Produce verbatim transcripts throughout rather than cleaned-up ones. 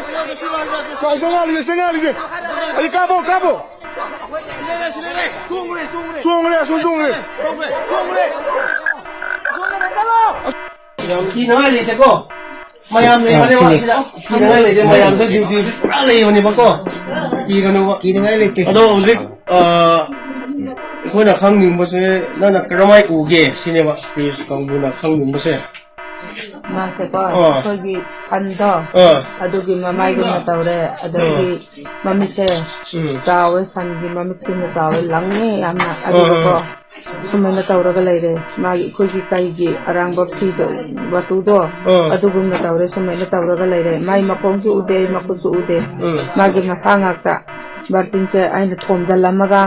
ꯁꯥꯏ, ꯁꯣꯝ ꯉꯥꯜꯂꯤꯁꯦ, ꯁꯤꯗ ꯉꯥꯜꯂꯤꯁꯦ꯫ ꯑꯩ ꯀꯥꯞꯄꯣ, ꯀꯥꯞꯄꯣ꯫ ꯆꯣꯡꯈ꯭ꯔꯦ, ꯆꯣꯡꯈ꯭ꯔꯦ꯫ ꯆꯣꯡꯈ꯭ꯔꯦ, ꯑꯁꯣꯝ ꯆꯣꯡꯈ꯭ꯔꯦ꯫ ꯆꯣꯡꯈ꯭ꯔꯦ, ꯆꯣꯡꯈ꯭ꯔꯦ꯫ ꯌꯥꯝ ꯀꯤꯅꯉꯥꯏ ꯂꯩꯇꯦꯀꯣ꯫ ꯃꯌꯥꯝ ꯂꯩꯕꯅꯦꯕ ꯁꯤꯅꯤ꯫ ꯁꯤꯗ꯫ ꯀꯤꯅꯉꯥꯏ ꯂꯩꯇꯦ, ꯃꯌꯥꯝꯁꯦ ꯗ꯭ꯌꯨꯇꯤ ꯄꯨꯔꯥ ꯂꯩꯕꯅꯦꯕꯀꯣ꯫ ꯀꯤꯒꯅꯨꯕ꯫ ꯀꯤꯅꯉꯥꯏ ꯂꯩꯇꯦ꯫ ꯑꯗꯣ ꯍꯧꯖꯤꯛ, ꯑ, ꯑꯩꯈꯣꯏꯅ ꯈꯪꯅꯤꯡꯕꯁꯦ, ꯅꯪꯅ ꯀꯔꯝꯍꯥꯏ ꯎꯒꯦ ꯁꯤꯅꯦꯕ, ꯄ꯭ꯔꯦꯁ ꯀꯥꯡꯕꯨꯅ ꯈꯪꯅꯤꯡꯕꯁꯦ꯫ ꯃꯥꯁꯦꯀꯣ, ꯑꯥ꯫ ꯑꯩꯈꯣꯏꯒꯤ ꯁꯟꯗꯣ, ꯑꯥ꯫ ꯑꯗꯨꯒꯤ ꯃꯃꯥꯏꯒꯨꯝꯅ ꯇꯧꯔꯦ, ꯑꯗꯒꯤ ꯑꯥ꯫ ꯃꯃꯤꯠꯁꯦ ꯎꯝ꯫ ꯆꯥꯎꯋꯦ, ꯁꯟꯒꯤ ꯃꯃꯤꯠꯀꯨꯝꯅ ꯆꯥꯎꯋꯦ, ꯂꯪꯉꯦ ꯌꯥꯝꯅ, ꯑꯥ, ꯑꯗꯨꯒꯀꯣ, ꯑꯥ꯫ ꯁꯨꯃꯥꯏꯅ ꯇꯧꯔꯒ ꯂꯩꯔꯦ꯫ ꯃꯥꯒꯤ ꯑꯩꯈꯣꯏꯒꯤ ꯀꯩꯒꯤ ꯑꯔꯥꯡꯕ ꯐꯤꯗꯣ, ꯃꯇꯨꯗꯣ, ꯑꯥ꯫ ꯑꯗꯨꯒꯨꯝꯅ ꯇꯧꯔꯦ, ꯁꯨꯃꯥꯏꯅ ꯇꯧꯔꯒ ꯂꯩꯔꯦ꯫ ꯃꯥꯏ ꯃꯈꯣꯡꯁꯨ ꯎꯗꯦ, ꯃꯈꯨꯠꯁꯨ ꯎꯗꯦ꯫ ꯎꯝ꯫ ꯃꯥꯒꯤ ꯃꯁꯥ ꯉꯥꯛꯇ ꯕꯥꯔꯇꯤꯟꯁꯦ ꯑꯩꯅ ꯊꯣꯝꯖꯤꯜꯂꯝꯃꯒ,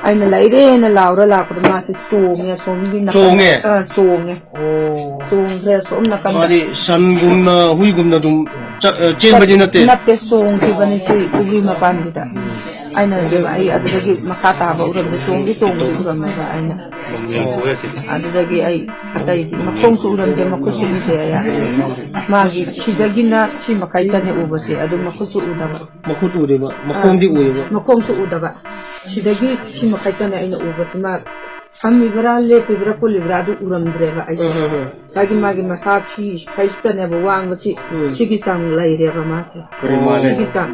ꯑꯩꯅ ꯂꯩꯔꯦꯅ ꯂꯥꯎꯔ ꯂꯥꯛꯄꯗ ꯃꯥꯁꯦ ꯆꯣꯡꯉꯦ ꯑꯁꯣꯝꯒꯤ ꯅꯥꯀꯟꯗ꯫ ꯆꯣꯡꯉꯦ? ꯑꯥ, ꯆꯣꯡꯉꯦ꯫ ꯑꯣ꯫ ꯆꯣꯡꯈ꯭ꯔꯦ ꯑꯁꯣꯝ ꯅꯥꯀꯟꯗ꯫ ꯃꯥꯗꯤ ꯁꯟꯒꯨꯝꯅ, ꯍꯨꯏꯒꯨꯝꯅ ꯑꯗꯨꯝ ꯆꯠ-, ꯑ, ꯆꯦꯟꯕꯗꯤ ꯅꯠꯇꯦ? ꯅꯠꯇꯦ, ꯆꯣꯡꯈꯤꯕꯅꯤ ꯁꯤ ꯄꯨꯈ꯭ꯔꯤ ꯃꯄꯥꯟꯒꯤꯗ꯫ ꯑꯩꯅ ꯑꯩ ꯑꯗꯨꯗꯒꯤ ꯃꯈꯥ ꯇꯥꯕ ꯎꯔꯝꯗꯦ, ꯆꯣꯡꯗꯤ ꯆꯣꯡꯕꯗꯤ ꯎꯔꯝꯃꯦꯕ ꯑꯩꯅ꯫ ꯑꯗꯨꯗꯒꯤ ꯑꯩ ꯑꯇꯩꯗꯤ ꯃꯈꯣꯡꯁꯨ ꯎꯔꯝꯗꯦ, ꯃꯈꯨꯠꯁꯨ ꯎꯗꯦ ꯑꯩ꯫ ꯃꯥꯒꯤ ꯁꯤꯗꯒꯤꯅ ꯁꯤ ꯃꯈꯩꯗꯅꯦ ꯎꯕꯁꯦ, ꯑꯗꯨ ꯃꯈꯨꯠꯁꯨ ꯎꯗꯕ꯫ ꯃꯈꯨꯠ ꯎꯗꯦꯕ, ꯃꯈꯣꯡꯗꯤ ꯑꯥ, ꯎꯏꯌꯦꯕ꯫ ꯃꯈꯣꯡꯁꯨ ꯎꯗꯕ꯫ ꯁꯤꯗꯒꯤ ꯁꯤ ꯃꯈꯩꯇꯅꯦ ꯑꯩꯅ ꯎꯕꯁꯤ꯫ ꯃꯥ ꯐꯝꯃꯤꯕ꯭ꯔꯥ, ꯂꯦꯞꯄꯤꯕ꯭ꯔꯥ, ꯀꯨꯜꯂꯤꯕ꯭ꯔꯥ ꯑꯗꯨ ꯎꯔꯝꯗ꯭ꯔꯦꯕ ꯑꯩꯁꯦ꯫ ꯎꯝ, ꯎꯝ, ꯎꯝ꯫ ꯉꯁꯥꯏꯒꯤ ꯃꯥꯒꯤ ꯃꯁꯥ ꯁꯤ ꯈꯩꯁꯤꯗꯅꯦꯕ ꯋꯥꯡꯕꯁꯤ, ꯎꯝ꯫ ꯁꯤꯒꯤ ꯆꯥꯡ ꯂꯩꯔꯦꯕ ꯃꯥꯁꯦ꯫ ꯀꯔꯤ ꯃꯥꯜꯂꯦ? ꯁꯤꯒꯤ ꯆꯥꯡ꯫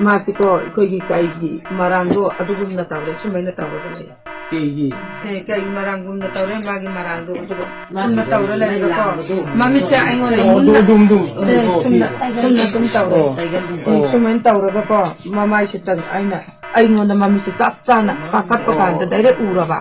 ꯃꯥꯁꯤꯀꯣ ꯑꯩꯈꯣꯏꯒꯤ ꯀꯩꯒꯤ ꯃꯔꯥꯡꯗꯣ ꯑꯗꯨꯒꯨꯝꯅ ꯇꯧꯔꯦ, ꯁꯨꯃꯥꯏꯅ ꯇꯧꯔꯒ ꯂꯩ꯫ ꯀꯩꯒꯤ? ꯑꯦ, ꯀꯩꯒꯤ ꯃꯔꯥꯡꯒꯨꯝꯅ ꯇꯧꯔꯦ, ꯃꯥꯒꯤ ꯃꯔꯥꯡꯗꯣ ꯑꯗꯨꯒ ꯁꯨꯝꯅ ꯇꯧꯔ ꯂꯩꯔꯒꯀꯣ, ꯃꯃꯤꯠꯁꯦ ꯑꯩꯉꯣꯟꯗ ꯑꯣ, ꯃꯨꯟꯅ, ꯑꯗꯨꯝ, ꯑꯗꯨꯝ, ꯑꯗꯨꯝ, ꯑꯦ, ꯑꯣ, ꯁꯨꯝꯅ, ꯑꯣ꯫ ꯁꯨꯝꯅ ꯑꯗꯨꯝ ꯇꯧꯔꯦ꯫ ꯑꯣ꯫ ꯎꯝ, ꯁꯨꯃꯥꯏꯅ ꯇꯧꯔꯒꯀꯣ, ꯃꯃꯥꯏꯁꯤꯗ ꯑꯩꯅ, ꯑꯩꯉꯣꯟꯗ ꯃꯃꯤꯠꯁꯦ ꯆꯞ ꯆꯥꯅ ꯀꯥꯈꯠꯄ ꯀꯥꯟꯗ ꯑꯣ꯫ ꯗꯥꯏꯔꯦꯛ ꯎꯔꯕ꯫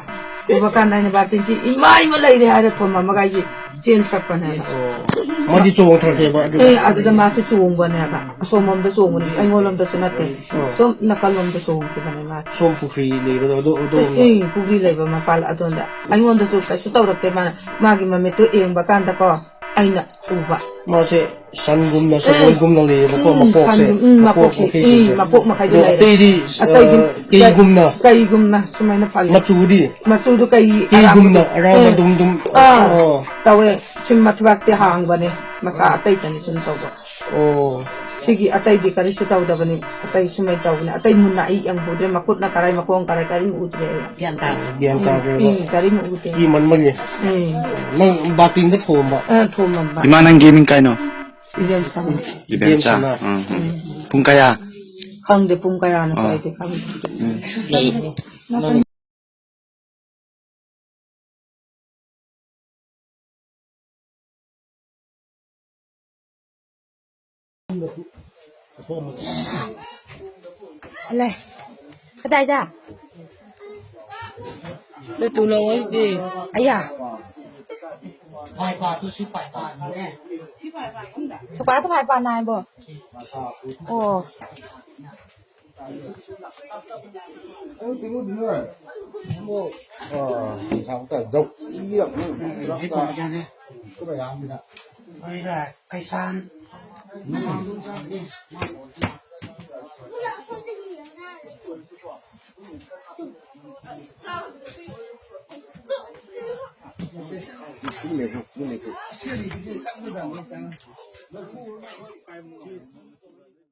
ꯎꯕ ꯀꯥꯟꯗ ꯑꯩꯅ ꯕꯥꯔꯇꯤꯟꯁꯤ ꯏꯃꯥ, ꯏꯃꯥ ꯂꯩꯔꯦ ꯍꯥꯏꯔ ꯊꯣꯝꯃꯝꯃꯒ ꯑꯩꯁꯦ ꯆꯦꯟ ꯊꯛꯄꯅꯦꯕ꯫ ꯑꯣ꯫ ꯃꯥꯗꯤ ꯆꯣꯡꯊꯈ꯭ꯔꯦꯕ ꯑꯗꯨꯒ? ꯑꯦ, ꯑꯗꯨꯗ ꯃꯥꯁꯦ ꯆꯣꯡꯕꯅꯦꯕ꯫ ꯑꯁꯣꯝꯂꯣꯝꯗ ꯆꯣꯡꯕꯅꯦ, ꯑꯩꯉꯣꯟꯂꯣꯝꯗꯁꯨ ꯅꯠꯇꯦ꯫ ꯑꯣ꯫ ꯁꯣꯝ ꯅꯥꯀꯜꯂꯣꯝꯗ ꯆꯣꯡꯈꯤꯕꯅꯦ ꯃꯥꯁꯦ꯫ ꯁꯣꯝ ꯄꯨꯈ꯭ꯔꯤ ꯂꯩꯕꯗꯣ ꯑꯗꯨ, ꯑꯗꯨ ꯑꯦ, ꯄꯨꯈ꯭ꯔꯤ ꯂꯩꯕ ꯃꯄꯥꯜ ꯑꯗꯣꯝꯗ꯫ ꯑꯩꯉꯣꯟꯗꯁꯨ ꯀꯩꯁꯨ ꯇꯧꯔꯛꯇꯦ ꯃꯥꯅ꯫ ꯃꯥꯒꯤ ꯃꯃꯤꯠꯇꯨ ꯌꯦꯡꯕ ꯀꯥꯟꯗꯀꯣ, ꯑꯩꯅ ꯎꯕ꯫ ꯃꯥꯁꯦ ꯁꯟꯒꯨꯝꯅ, ꯑꯦ, ꯁꯒꯣꯜꯒꯨꯝꯅ ꯂꯩꯌꯦꯕꯀꯣ, ꯎꯝ, ꯃꯀꯣꯛꯁꯦ, ꯁꯟꯒꯨꯝ-, ꯎꯝ, ꯃꯀꯣꯛ ꯃꯀꯣꯛꯁꯦ, ꯃꯈꯩꯁꯦ꯫ ꯎꯝ, ꯃꯀꯣꯛ ꯃꯈꯩꯗꯤ ꯑꯗꯣ ꯂꯩꯔꯦ꯫ ꯑꯇꯩꯗꯤ, ꯑꯇꯩꯗꯤ ꯑ, ꯀꯩ-, ꯀꯩꯒꯨꯝꯅ? ꯀꯩꯒꯨꯝꯅ ꯁꯨꯃꯥꯏꯅ ꯐꯜꯂꯦ꯫ ꯃꯆꯨꯗꯤ? ꯃꯆꯨꯗꯨ ꯀꯩ ꯀꯩꯒꯨꯝꯅ ꯑꯔꯥꯡꯕꯗꯨ? ꯑꯔꯥꯡꯕ ꯑꯦ, ꯗꯨꯝ ꯗꯨꯝ? ꯑꯥ, ꯑꯣ꯫ ꯇꯧꯋꯦ꯫ ꯁꯨꯝ ꯃꯊꯕꯥꯛꯇꯤ ꯍꯥꯡꯕꯅꯦ꯫ ꯃꯁꯥ ꯑꯣ꯫ ꯑꯇꯩꯇꯅꯤ ꯁꯨꯝ ꯇꯧꯕ꯫ ꯑꯣ꯫ ꯁꯤꯒꯤ ꯑꯇꯩꯗꯤ ꯀꯔꯤꯁꯨ ꯇꯧꯗꯕꯅꯤ꯫ ꯑꯇꯩ ꯁꯨꯃꯥꯏꯅ ꯇꯧꯕꯅꯤ꯫ ꯑꯇꯩ ꯃꯨꯟꯅ ꯑꯩ ꯌꯦꯡꯍꯧꯗ꯭ꯔꯦ꯫ ꯃꯈꯨꯠꯅ ꯀꯔꯥꯏ, ꯃꯈꯣꯡ ꯀꯔꯥꯏ, ꯀꯔꯤꯝ ꯎꯗ꯭ꯔꯦ ꯑꯩ꯫ ꯒ꯭ꯌꯥꯟ ꯇꯥꯗ꯭ꯔꯦ꯫ ꯒ꯭ꯌꯥꯟ ꯇꯥꯗ꯭ꯔꯦꯕ꯫ ꯎꯝ, ꯀꯔꯤꯝ ꯎꯗꯦ꯫ ꯀꯤꯃꯟꯕꯒꯤ꯫ ꯎꯝ꯫ ꯅꯪ ꯕꯥꯇꯤꯟꯗ ꯊꯣꯝꯕ꯫ ꯑ, ꯊꯣꯝꯃꯝꯕ꯫ ꯏꯃꯥ, ꯅꯪꯒꯤ ꯃꯤꯡ ꯀꯩꯅꯣ? ꯏꯕꯦꯝꯁꯅ꯫ ꯏꯕꯦꯝꯁꯅ꯫ ꯏꯕꯦꯝꯁꯅ꯫ ꯎꯝ, ꯎꯝ꯫ ꯄꯨꯡ ꯀꯌꯥ? ꯈꯪꯗꯦ, ꯄꯨꯡ ꯀꯌꯥꯅꯣ ꯑꯥ꯫ ꯀꯩꯗꯤ ꯈꯪꯗꯦ꯫ ꯎꯝ꯫ ꯂꯩ꯫ ꯀꯗꯥꯏꯗ? ꯅꯠꯇꯨ ꯂꯧ ꯑꯩꯗꯤ꯫ ꯑꯌꯥ꯫ ꯊꯨꯄꯥ ꯊꯨꯄꯥ ꯄꯥ ꯅꯥꯏꯕꯣ? ꯑꯣ꯫